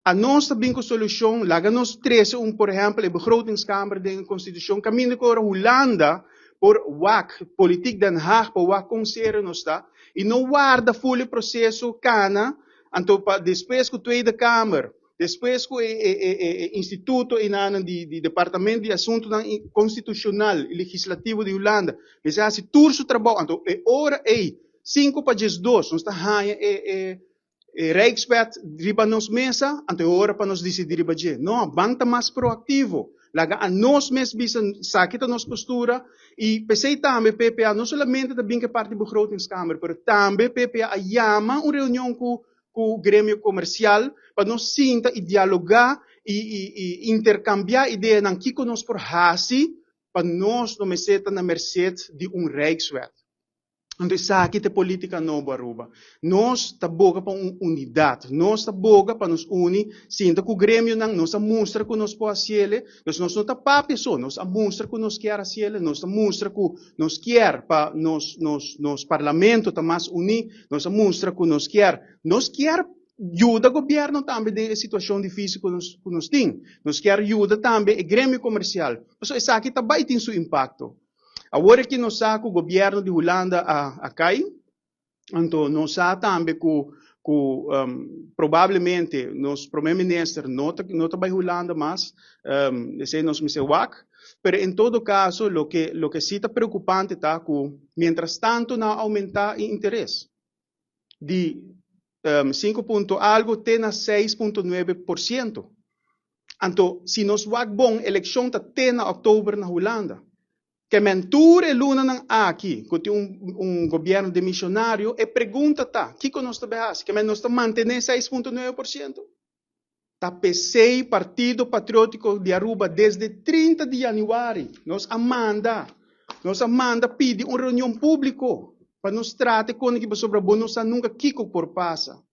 Anos ta bin ku solushon, laga nos trese un, por ehèmpel, e begrotingskamer den e konstitushon, kaminda ku ora Hulanda por wak, politiek Den Haag por wak kon serio nos ta, i no warda ful e proseso kana, anto pa despues ku Tweede Kamer, despues ku e instituto einanan di Departamento di Asuntunan Konstitushonal i Legislativo di Hulanda mester hasi tur su trabou, anto e ora ei, 11:55, nos ta haña e Rijkswet riba nos mesa, anto e ora pa nos disidí riba dje. No, ban ta mas proaktivo. Laga anos mes bisa esaki ta nos postura i p'esei tambe PPA no solamente ta bin ku e parti begrotingskamer, pero tambe PPA a yama un reunion ku gremio komersial pa nos sinta i dialogá i interkambiá ideanan kiko nos por hasi pa nos no mester ta na merset di un Rijkswet. Anto esaki ta e politica nobo Aruba. Nos ta boga pa un unidad. Nos ta boga pa nos uni, sinta cu gremionan, nos a mustra cu nos por haciele. Dus nos no ta papia so, nos a mustra cu nos kier haciele, nos ta mustra cu nos kier pa nos parlamento ta mas uni, nos a mustra cu nos kier. Nos kier yuda gobierno tambe den e situacion dificil cu nos tin. Nos kier yuda tambe e gremio comercial. Pasobra esaki ta bay tin su impacto. Awor cu nos sa cu gobierno di Hulanda a cay, anto nos sa tambe cu probablemente nos prome minister no ta bay Hulanda mas, esey nos mester wak, pero en todo caso loke si ta preocupante ta cu mientras tanto nan a aumenta e interes di 5 punto algo te na 6,9%. Anto, si nos wak bon, eleccion ta te na october na Hulanda. Kemen tur e lunanan aki, cu tin un gobierno demisionario, e pregunta ta, kico nos ta bay haci? Kemen nos ta mantene 6,9%? Ta p'esey Partido Patriotico di Aruba desde 30 di januari nos a manda pidi un reunion publico pa nos trata cu cu sobre bo no sa nunca kico por pasa.